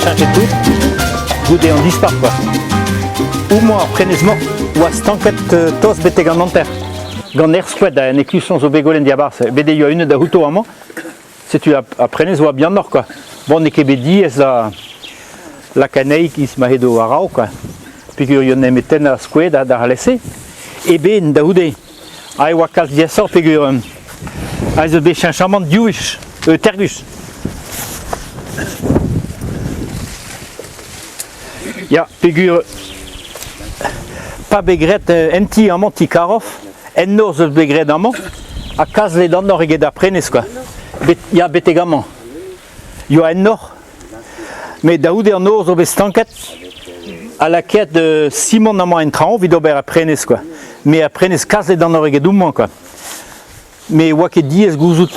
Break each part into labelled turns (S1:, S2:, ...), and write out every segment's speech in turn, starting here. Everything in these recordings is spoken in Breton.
S1: cheñchet tout goude an dispac'h kwa. Homañ ar prenez-mañ oa stanket tost betek an hanter gant aer skoet en ekluson zo bet gwelet en diabarzh. Bet e oa unan da c'houto amañ. Setu ar prenez oa bihanoc'h kwa. Bon n'eo ket bet diaes da lakaat anezhi giz ma edo a-raok kwa. Peogwir eo nemet tennañ skoed da alese. Eben da c'houde ha e oa kalz diaesoc'h peogwir aze zo bet cheñchamant div wech, teir gwech. Ya, peogwir pa bet graet en ti amañ, ti Karoff, En noz eus bet graet amañ ha kalz ledanoc'h eget ar prenestr kwa. Bet, ya, betek amañ. Yoa en nor. Met da c'houde an nor zo bet stanket ha lakaet simant amañ en traoñ evit ober ar prenestr kwa. Met ar prenestr kalz ledanoc'h eget homañ kwa. Met oa ket diaes gouzout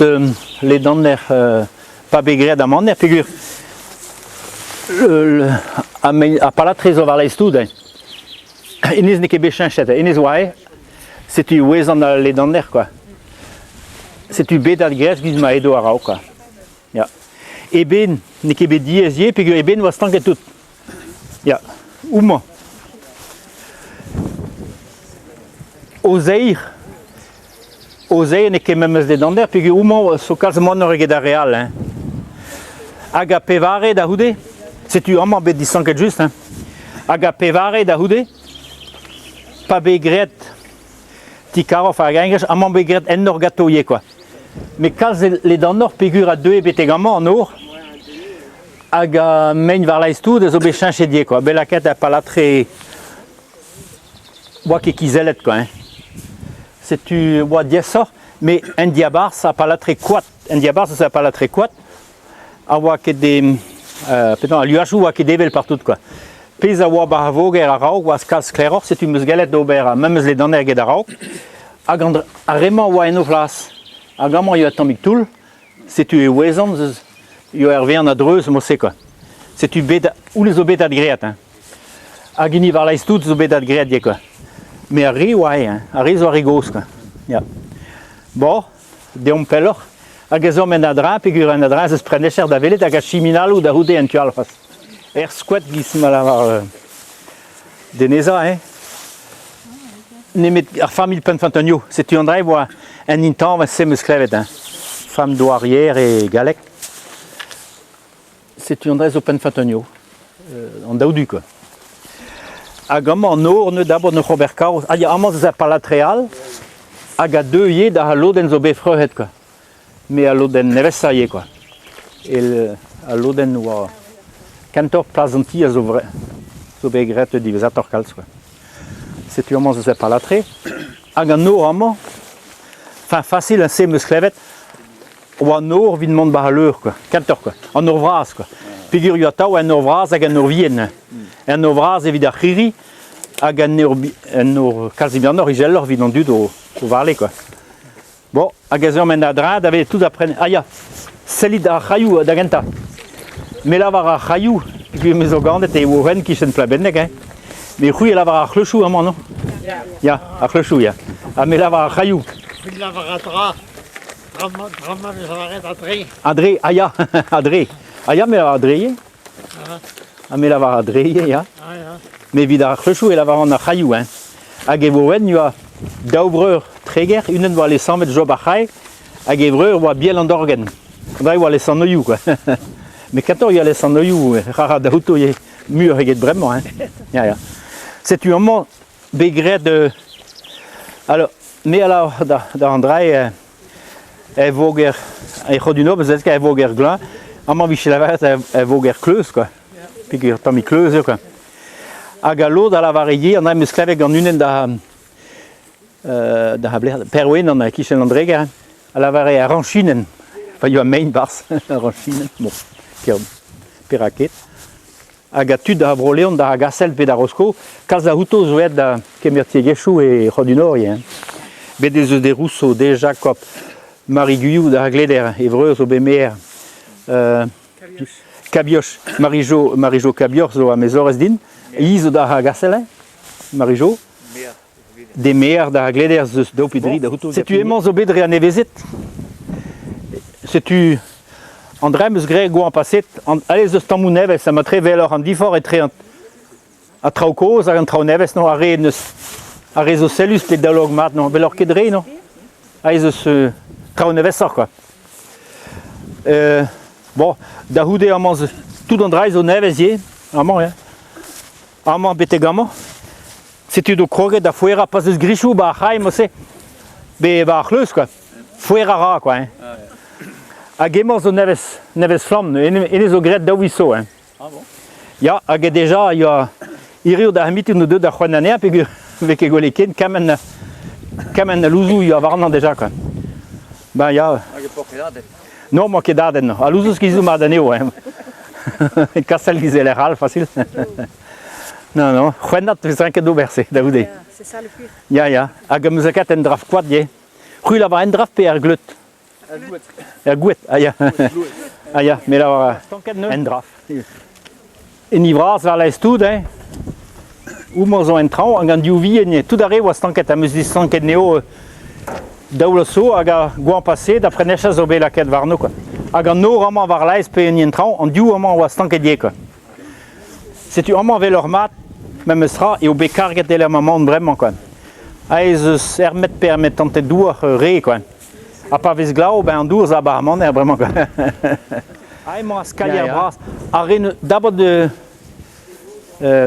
S1: ledaner pa bet graet amañ peogwir ar palatre zo war-laez tout hein. Hennezh n'eo ket bet cheñchet, hennezh oa Setu ouezan al ledander kwa. Setu bet ar grez giz ma edo a-raok kwa. Ya. Eben n'eo ket bet diaes ivez peogwir eben oa stanket tout. Ya. Homañ. O-zeir. O-zeir n'eo ket memes ledander peogwir homañ zo kalz moanoc'h eget ar re all hein. Hag ar pevare da c'houde, setu amañ bet distanket just hein. Hag ar pevare da c'houde, Pa vez graet ti-karof hag eñgrej, amañ vez graet enor ganto ivez kwa. Met kalz ledanoc'h peogwir a deue betek amañ an nor hag mein war-laez tout a zo bet cheñchet ivez kwa. Bet lakaet ar palatre oa ket kizellet kwa hein. Setu oa diaesoc'h met en diabarzh ar palatre koad, en diabarzh eus ar palatre koad a oa ket petra al luajoù oa ket evel partout kwa. Pezh a oa 'ba ar voger a-raok oa kalz sklaeroc'h, setu 'm eus gallet ober memes ledaner eget a-raok. Hag an ar re-mañ oa en o flas. Hag amañ e oa tammig toull, setu e ouezan eus eo ar vean a-dreuz mod-se kwa. Setu bet honnezh zo bet adgraet hein. Hag hini war-laez tout zo bet adgraet ivez kwa. Met ar re oa hein, ar re zo ar re gozh kwa. Ya. Bon, Deomp pelloc'h hag ez omp en adreñv peogwir en adreñv ez eus prenecher da welet hag ar chiminaloù da c'houde en tu all c'hoazh. Er skoed giz ma lavar Deneza hein. Nemet ar familh Penfantonio, setu an dra e oa en intañvez-se 'm eus klevet hein. Femme douarière e galleg. Setu an dra zo Penfantonio, an daou du quoi. Hag amañ an nor neut d'abord n'oc'h ober kaoz. Ah ya, amañ ez eus ar palatre all hag a deu ivez da al lodenn zo bet freuc'het quoi. Mais al lodenn nevesañ ivez quoi. El al lodenn oa kentoc'h plas an ti a zo zo bet graet diwezhatoc'h kalz quoi. Setu amañ ez eus ar palatre. Hag an nor amañ, enfin fasil ha se 'm eus klevet, oa an nor evit mont war al leur quoi, kentoc'h quoi, an nor vras quoi. Peogwir eo atav an nor vras hag an nor vihan. An nor vras evit ar c'hirri hag an nor, an nor kalz bihanoc'h izeloc'h evit an dud o, o vale quoi. Bon, hag ez eomp en adreñv da vezañ tout apren. Ah ya, sellit ar c'hailhoù da gentañ. Me lavar ar c'hailhoù, peogwir me zo ganet e Oren kichen Plabenneg hein. Mais c'hwi a lavar ar c'hleuchoù amañ non? Ya, ar c'hleuchoù ya. Ha me lavar ar c'hailhoù.
S2: C'hwi lavar a dra. Drama vez lavaret adre.
S1: Adre, ah ya, adre. Ah ya, me lavar adre ivez. Ah, me lavar adre ivez, ya.
S2: Ah ya.
S1: Mais evit ar c'hleuchoù e lavaran ar c'hailhoù, hein. Hag e Vourven, oa daou vreur Treger, unan oa lesanvet Job ar C'hae, hag e vreur oa Biel an Dorgenn. Dre oa lesanoioù, quoi. Mais kentoc'h e oa lesanoioù, rara da outo ivez, muioc'h eget bremañ, hein. Ya, ya. Setu amañ bet graet alors me a lavar da, da Andrei e voger e c'hodunov ez e voger glañ amañ 'vije lavaret e voger kleuz quoi peogwir tammig kleuz eo quoi hag al lod a lavare ivez an dra 'm eus klevet gant unan da da Perwenan e-kichen an Dreger a lavare ar rañchinenn pa yoa mein 'barzh ar rañchinenn bon perak ket Hag a tud a Vro-Leon da Gastel pe da Rosko, kalz a outo zo aet da kemer tiegezhioù e C'hod-du-Nord ivez. Bet ez eus de Rousseau, de Jacob, Marie Guillou da Gleder, e vreur zo bet maer. Cabioch, Marie-Jo, Marie-Jo Cabioch zo amezorez din. Hi zo da Gastel, Marie-Jo. De maer da Gleder eus daou pe dri da outo. Setu emañ zo bet re anevezet. Setu. An dra 'm eus graet goañ paset, an, alez eus tammoù nevez ha matre welloc'h an diforc'h etre an, an traoù kozh hag an traoù nevez no, ar re n'eus ar re zo sellus pe daoulog mat no, welloc'h ket re no. Aes eus traoù nevesoc'h quoi. Bon, da c'houde amañ tout an dra zo nevez ivez, amañ ya. Amañ betek amañ. Setu do kroget da foerañ pas eus grichoù 'ba ar c'hae mod-se. Be 'ba ar c'hleuz quoi. Foerañ a ra quoi hein. Hag emañ zo nevez, nevez flamm, ene zo graet daou viz zo hein.
S3: Ah bon?
S1: Ya, hag deja e oa hiriv da mitin o deuet da c'hoant anezhañ peogwir ne vez ket gwelet ken kement kement a louzoù ya warnañ deja quoi. Ben ya.
S3: Hag e poc'h ket
S1: Non, 'mañ ket adenn. Ha louzoù skizoù mat anezho hein. Kastel gizeller all fasil. Non, non, c'hwennat 'vez ranket d'ober se da goude.
S4: C'est ça le pire.
S1: Ya, ya. Hag am eus lakaet un draf koad ivez. C'hwi lavar un draf pe er gleud? Er goued, ah ya. Ah ya, me lavar en draf. En vras war-laez tout, hein. Homañ zo en traoñ hag an div vihan, tout ar re oa stanket, am eus distanket anezho daou vloaz zo hag ar goañv paseet, ar prenestr zo bet lakaet warno quoi. Hag an nor amañ war-laez pe en traoñ, an div amañ oa stanket ivez quoi. Setu amañ 'vel ur mat, memes tra, eo bet karget evel ma 'maon bremañ quoi. Aes eus er-met pe er-met tantet douar re quoi. Ha pa vez glav, ben an dour 'za 'ba ar maner bremañ quoi. Ah emañ ar skalier bras. Ar re dabot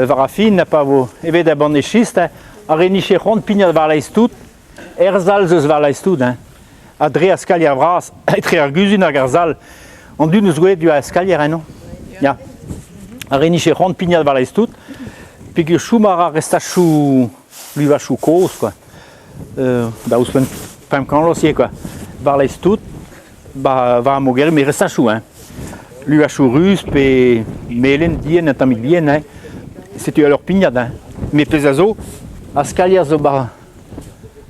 S1: war ar fin, pa vo evet a banne chist, hein, ar re 'nije c'hoant pignat war-laez tout, er sal 'z eus war-laez tout, hein. Ha dre ar skalier bras, etre ar guzun hag ar sal, an dud 'neus gwelet du ar skalier eno. Ya. Ar re 'nije c'hoant pignat war-laez tout, peogwir chom a ra restachoù luvachoù kozh quoi. Da ouzhpenn 500 vloaz ivez quoi. War-laez tout, war ar mogerioù, met restachoù hein. Luvachoù ruz pe melen, dienn un tammig bihan hein. Setu ul pignat hein. Met pezh a zo, ar skalier zo 'ba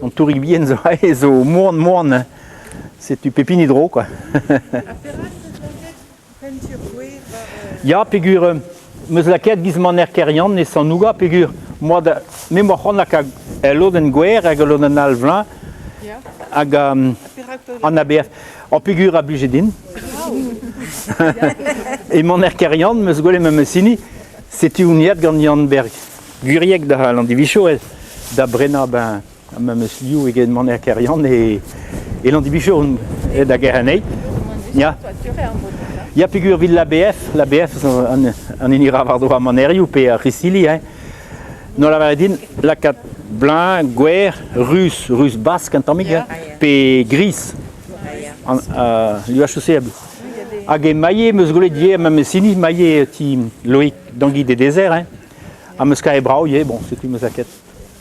S1: an tourig bihan zo aze zo moan-moan hein. Setu pep hini dro quoi.
S4: Ha perak 'peus lakaet pentur gwer war...
S1: Ya, peogwir 'm eus lakaet giz maner Keryann e Sant-Nouga peogwir moa da me 'moa c'hoant lakaat ul lodenn gwer hag ul lodenn all vleñv
S4: Ya.
S1: hag
S4: Ha perak 'peus
S1: an ABF. Oh, peogwir a blije din. E maner Keryann 'm eus gwelet memes hini, setu on aet gant Yann Berg Gwirieg da Landivicho da brenañ ben memes liv eget maner Keryann e, e Landivicho on aet da Gereney. Ya. Ya peogwir evit l'ABF, l'ABF zo an, an hini ra war-dro ar manerioù pe ar risili, hein. No lavaret din lakaat bleuñv, gwer, ruz, ruz bask un tammig, hein, pe gris. An, livachoù-se Hag e Maille 'm eus gwelet ivez memes hini, Maille ti Loïc Danguy des Déserts, hein. Ha 'm eus kavet brav ivez, bon, setu 'm eus lakaet.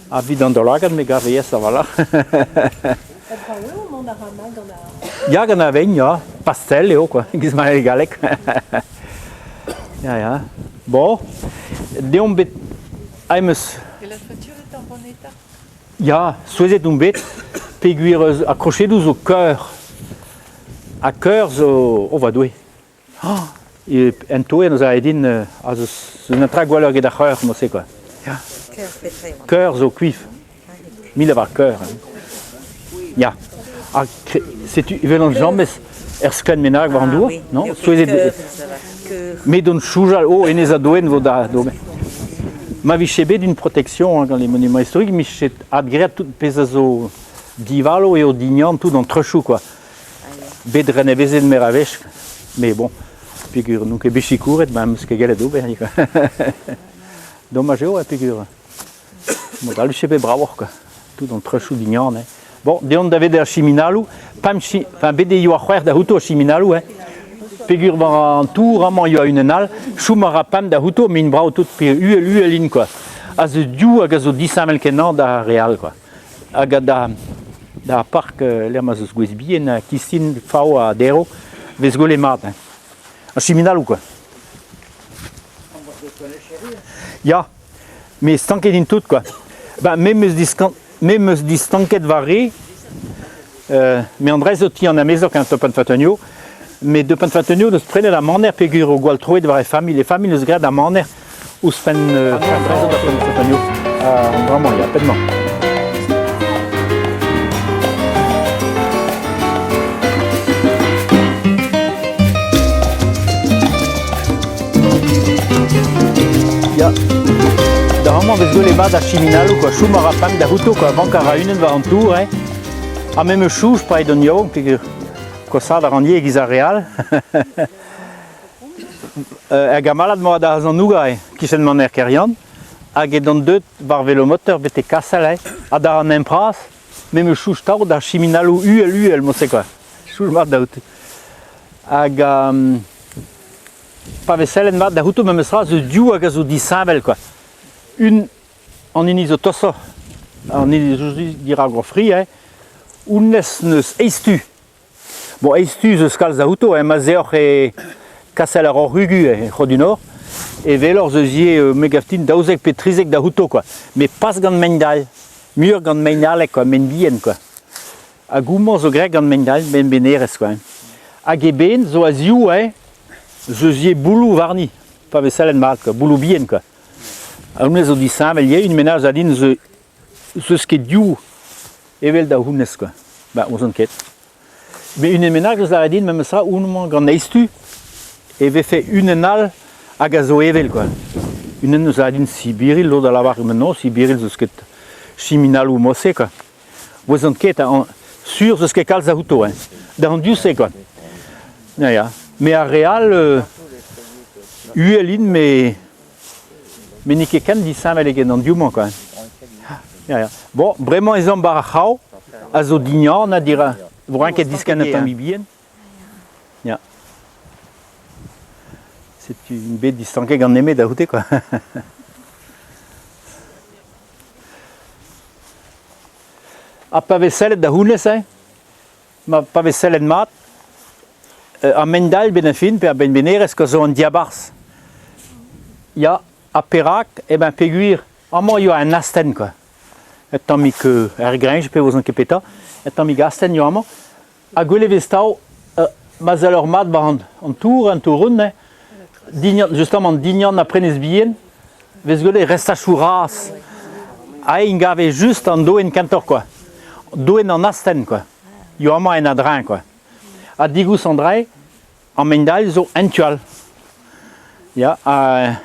S1: Ha 'vit an daoulagad me gav aes a-walc'h.
S4: Brav eo mont a ra mat gant ar...
S1: Ya, gant ar vein, ya. Pastel eo, quoi, giz ma e galleg. Ya, ya. Bon, deomp bet... Ah, em eus...
S4: Et la toiture est en bon état?
S1: Ya, souezhet on bet, peogwir eus ar krochedoù zo keur. Ha keur zo... Oh, va Doue. Ah, en toenn eus a din a zo un tra gwelloc'h eget ar c'heur mod-se quoi. Ya.
S5: Keur petra eo?
S1: Keur zo kuiv. Mil a var keur. Ya. Ha setu evel an james er sklenn bennak war an dour, non? Souezhet Met on soñjal, oh, hennezh a doen vo da d'ober. Ma vije bet une protection hein, gant les monuments historiques, 'mije adgraet tout pezh a zo divalo eo dignan tout an treuchoù quoi. Bet renevezet meur a wech, mais bon, peogwir n'on ket bet sikouret, ma 'm eus ket gallet ober. Domaj eo, peogwir mod all 'vije bet bravoc'h quoi, tout an treuchoù dignan. Hein. Bon, deomp davet ar chiminaloù, pemp chi... enfin, bet eo ar c'hwec'h da c'houto ar chiminaloù, hein. Peogwir war an tour amañ e oa unan all, chom a ra pemp da c'houto, met int brav tout pe uhel-uhel int quoi. A zo div hag a zo disheñvel-kenañ d'ar re all quoi. Hag da da park lec'h ma 'z eus gwez bihan, kistin, fav ha derv, 'vez gwelet mat. Hein. Ar chiminaloù quoi. Ya, met stanket int tout quoi. Ben, me 'm eus diskan... me 'm eus distanket va re, me an dra zo ti an amezok hein, Topan Fatonio, met Topan Fatonio 'neus prenet ar maner peogwir eo gwall troet war e familh. E familh 'neus graet ar maner ouzhpenn an dra zo da Topan Fatonio. An dra-mañ, ya, penn-mañ. Amañ 'vez gwelet mat ar chiminaloù kwa, chom a ra pemp da c'houto kwa, vank a ra unan war an tour hein. Ha memes chouch pa eo an yaouank peogwir kosaat a ran ivez e-giz ar re all. Er gamalad 'moa da Zanouga eo, kichen maner Keryann, hag edon deuet war velomoteur betek Kassel hein, ha da an hent-bras, memes chouch tav d'ar chiminaloù uhel-uhel mod-se kwa, chouch mat da c'houto. Hag pa vez sellet mat da c'houto memes tra zo div hag a zo disheñvel kwa. Un an hini zo tostoc'h, an hini zo dirak o fri eo, honnezh n'eus eizh tu. Bon, eizh tu zo kalz da outo, hein, ma 'z eoc'h e Kassel ar Roc'h-Ugu, e C'hod-du-Nord, e weloc'h zo ivez, me gav din, 12 pe 13 da outo, quoi. Met pas gant mein-dall, muioc'h gant mein-alek, quoi, mein bihan, quoi. Hag homañ zo graet gant mein-dall, mein-benerezh, quoi. Hag eben zo a-ziv, hein, zo ivez bouloù warni, pa vez sellet mat, quoi, bouloù bihan, quoi. Ha honnezh zo disheñvel ivez, un menaj a din zo 'zeus ket div evel da honnezh kwa. Ba 'ouzon ket. Met unan bennak eus lâret din memes tra homañ gant eizhtu e vefe unan all hag a zo evel kwa. Unan eus lâret din Sibiril, lod a lavar non Sibiril 'zeus ket chiminaloù mod-se kwa. 'Ouzon ket sur 'zeus ket kalz a outo hein. Da an du-se kwa. Ya ya. Mais ar re all uhel int met Met n'eo ket ken disheñvel eget an div-mañ kwa. Ya, ya. Bon, bremañ ez omp war ar c'hraou, a zo dignan ha dira. Vo ket diskenn un tamm bihan. Ya. Setu int bet distanket gant nemet da c'houde quoi. Ha pa vez sellet da hounnezh, hein, ma pa vez sellet mat, ar mendal benn ar fin pe ar benn-bennerezh ka zo an diabarzh. Ya, ha perak? Eh ben peogwir amañ eo un astenn quoi. Un tammig er greñj pe 'vezan ket petra, un tammig astenn eo amañ. Ha gwelet e vez tav ma seller mat war an tour, an tour-run, hein, dignan, justement dignan ha prenez bihan, 'vez gwelet restachoù raz. Ha eñ gave just an doenn kentoc'h quoi. Doenn an astenn quoi. Yo amañ en a-dreñv quoi. Ha digoust an dra-se, an mein-dall zo en tu all. Ya, ha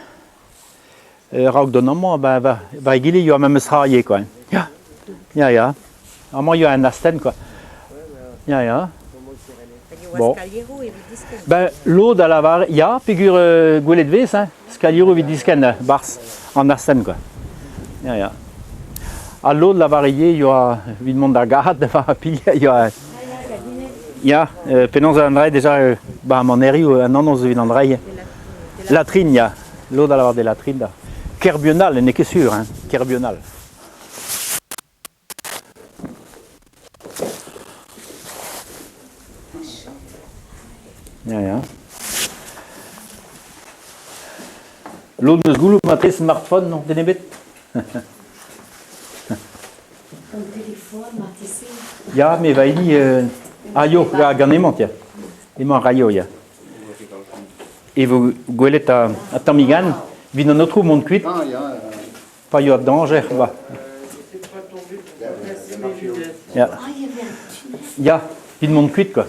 S1: raok dont amañ, ba, ba, ba egile yoa memes tra ivez quoi. Ya, ya, ya. Amañ yoa un astenn quoi. Ya, ya. Bon. Ben, lod a lavar, ya, peogwir gwelet 'vez, hein, skalieroù evit diskenn 'barzh an astenn quoi. Ya, ya. Ha lod lavar ivez yoa evit mont d'ar gare da pignañ yoa. Ya, penaos an dra déjà ba ar manerioù an anv evit an dra Latrine, ya. Lod a lavar des latrines da. Kerbional, n'eo ket sur, hein. Kerbional. Ya, ya. Lod n'eus gouloù matre smartphone, non, den ebet?
S3: Ton téléphone, marteze.
S1: Ya, me va hini... Ah, yo, gant emañ, tiens. Emañ raio, ya. E vo gwelet a tammig Anne, 'vit an aotrou mont kuit. Pa yoa dañjer 'ba. Ya. Ya, evit mont kuit quoi.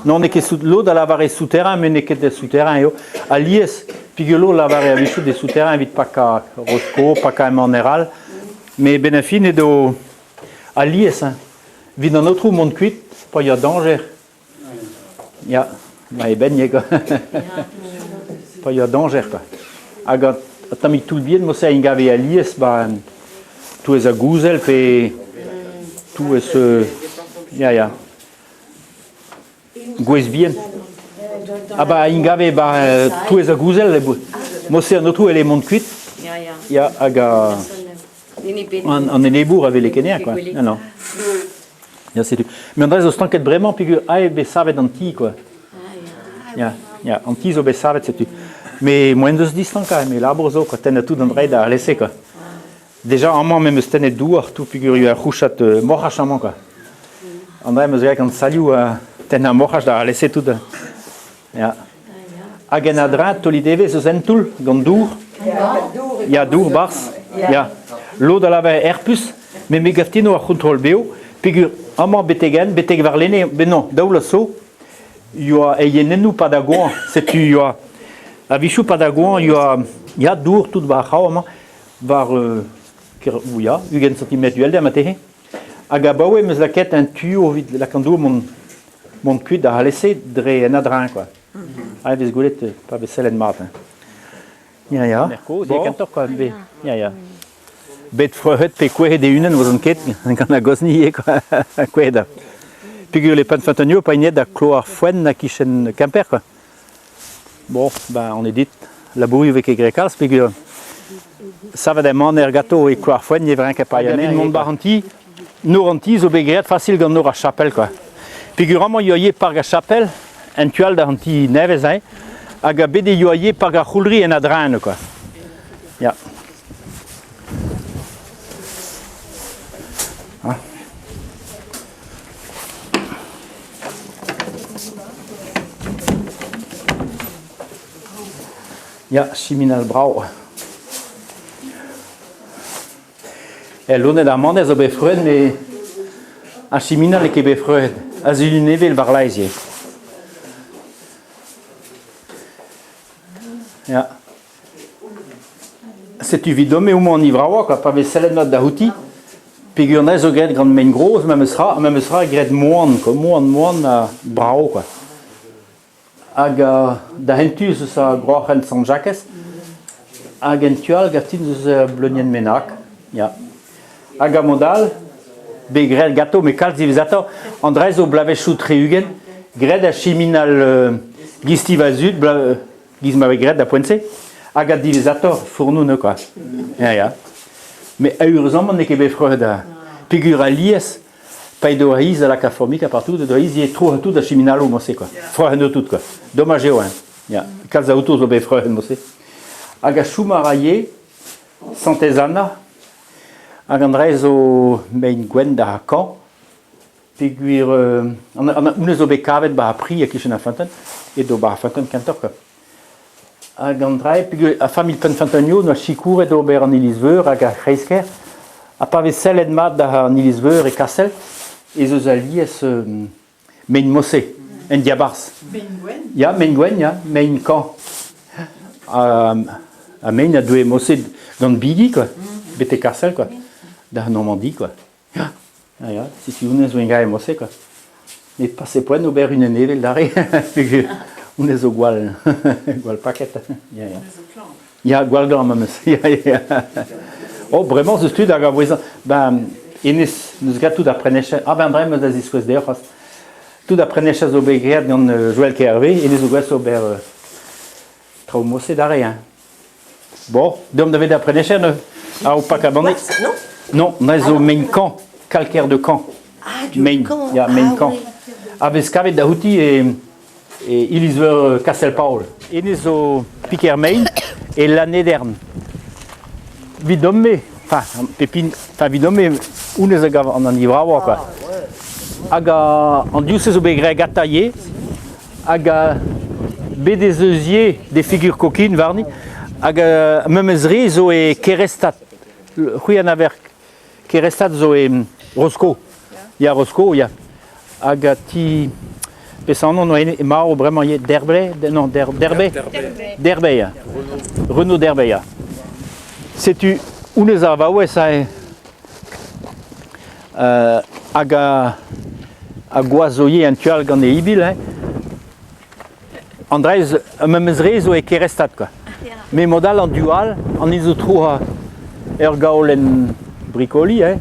S1: Non, n'eo ket sous lod a lavare souterrain, met n'eo ket souterrain eo. Alies, peogwir lod a lavare a-wechoù des souterrains evit pakañ Rosko, pakañ maner all. Mais benn ar fin edo alies, hein. Evit an aotrou mont kuit, pa yoa dañjer. Ya, ma e benn eo quoi. Pa yoa dañjer quoi. Hag an tammig toull bihan mod-se a gave alies 'ba touez ar gouzel pe touez ya ya gwez bihan. Ah ba int gave 'ba touez ar gouzel mod-se an aotrou elle mont kuit. Ya hag an enebour a wele ket quoi. Non non. Ya, setu. Met an dra zo stanket bremañ peogwir aet bet savet an ti quoi. Ya, ya, an ti zo bet savet setu. Mais moaien deus distankañ, mais labour zo quoi, tennañ tout an dra da alese quoi. Déjà amañ me 'm eus tennet douar tout peogwir eo ar c'houchad moc'haj amañ quoi. An dra 'm eus graet gant salioù tennañ moc'haj da alese tout. Ya. Hag en a-dreñv taolit evezh eus un toull gant dour. Ya, dour 'barzh. Ya. Lod a lavar herpus, met me gav din eo ar c'hontrol-bev peogwir amañ betek-henn, betek warlene, ben non, daou vloaz zo, yoa eienennoù pad ar goañv. Setu yoa a-wechoù pad ar goañv yoa ya dour tout war ar c'hraou amañ. War ya, 20 santimetr uhelder marteze. Hag abaoe em eus lakaet un tuo evit lakaat an dour mont, mont kuit da alese dre en adreñv quoi. Ah, e vez gwelet pa vez sellet mat. Hein. Ya, ya. Bon. kentoc'h quoi. Be, ya, ya. Bet freuc'het pe kouezhet e-unan 'vezont ket gant ar gozni ivez quoi. Kouezhet. Peogwir le Penn-Fantanio pa int da kloar foenn e-kichen Kemper quoi. Bon, ben on est dit labourioù 'vez ket graet kalz peogwir savet eo maner ganto e kloar foenn ne vez ket paeañ mont 'ba an ti. Nor an ti zo bet graet fasil gant nor ar chapel quoi. Peogwir amañ e oa ivez park ar chapel en tu all da an ti nevez hein, hag bet e oa ivez park ar c'houldri en a-dreñv quoi. Ya. Ah. Ya, siminal brav. El loened ar maner zo bet freuzet met ar siminal n'eo ket bet freuzet. A-zu nevel war-laez ivez. Ya. Setu evidon-me homañ an ivraoua kwa, pa vez sellet mat da outi, peogwir neuze zo graet gant mein gros memes tra, memes tra graet moan kwa, moan moan ha brav kwa. Hag da hentu ez eus ar groc'hen Sant-Jakez, hag en tu all ganti ez eus ur bleunienn bennak, ya. Hag a mod all, bet graet ganto met kalz diwezhatoc'h, an dra zo bloavezhioù 60, graet ar chiminal gisti va zud, giz ma vez graet da poent-se, hag a diwezhatoc'h fournoù neuze kwa. Ya, ya. Mais eüruzamant n'eo ket bet freuzet da peogwir alies pa edo ar c'hiz da lakaat formika partout, edo ar c'hiz ivez tro ha tout da chiminaloù mod-se quoi. Freuzet eo tout quoi. Domaj eo hein. Ya. Kalz a oto zo bet freuzet mod-se. Hag a chom a ra ivez Santez Anna hag an dra zo mein gwenn da kañ Peogwir honnezh zo bet kavet 'ba ar pri e-kichen ar feunteun, edo 'ba ar feunteun kentoc'h kwa. Hag an dra eo peogwir ar familh Penfeunteunioù 'noa sikouret ober an iliz-veur hag ar c'hreiz-kêr. Ha pa vez sellet mat da an iliz-veur e Kassel ez eus alies mein Mosse en diabarzh.
S4: Mein gwenn?
S1: Ya, mein gwenn, ya, mein kañv. Ha mein a deue Mosse gant bigi kwa, betek Kassel kwa, da Normandi kwa. Ya, ya, ya, setu honnezh zo engaet morse kwa. Met pase poent ober unan evel 'dare peogwir honnezh zo gwall gwall paket. Ya, ya. Ya, gwall glañv memes. Ya, ya. Oh, bremañ 'z eus tud hag a bouezañ. Ben, hennezh n'eus graet tout ar prenecher. Ah ben bremañ da ziskouez dezhañ c'hoazh. Tout ar prenecher zo bet graet gant Joël Kervé. Hennezh zo gouest ober traoù morse 'dare hein. Bon, deomp da vet ar prenecher neuze. Ah, o pak a banne.
S5: Non.
S1: Non, me zo mein kañ, kalker de kañ.
S5: Ah, du
S1: Mein,
S5: kañ.
S1: ya, mein
S5: ah,
S1: kañ.
S5: oui.
S1: A vez kavet da outi e, e iliz-veur Kastell-Paol. Hennezh zo piker mein e Lannedern. Vidon-me, enfin, pepin, enfin vidon-me, honnezh a gav an hini bravañ, quoi. Hag an div-se zo bet graet gantañ ivez. Hag bet ez eus ivez des figures coquines warni. Hag memes re zo e Kerestad. C'hwi anaver Kerestad zo e Rosko. Ya, Rosko, ya. Hag ti... Peseurt anv eo marv bremañ ivez? Derblay? Non, Derbe? Derbe, ya. Renaud Derbe, ya. Setu honnezh ar vaouez aze hag a gwaz zo ivez en tu all gant e ibil hein. An dra memes re zo e Kerestad kwa. Met mod all an du all, an hini zo trouc'hañ ur gaolenn brikoli hein,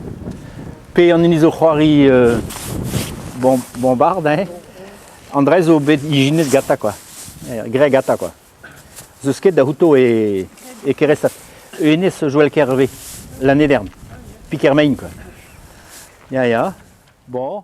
S1: pe an hini zo c'hoari bombard hein. An dra zo bet ijinet gantañ kwa, graet gantañ kwa. Zeus ket da outo e, e Kerestad. Hennezh Joël Kerve, Lannedern, Pikermein quoi. Ya, ya. Bon.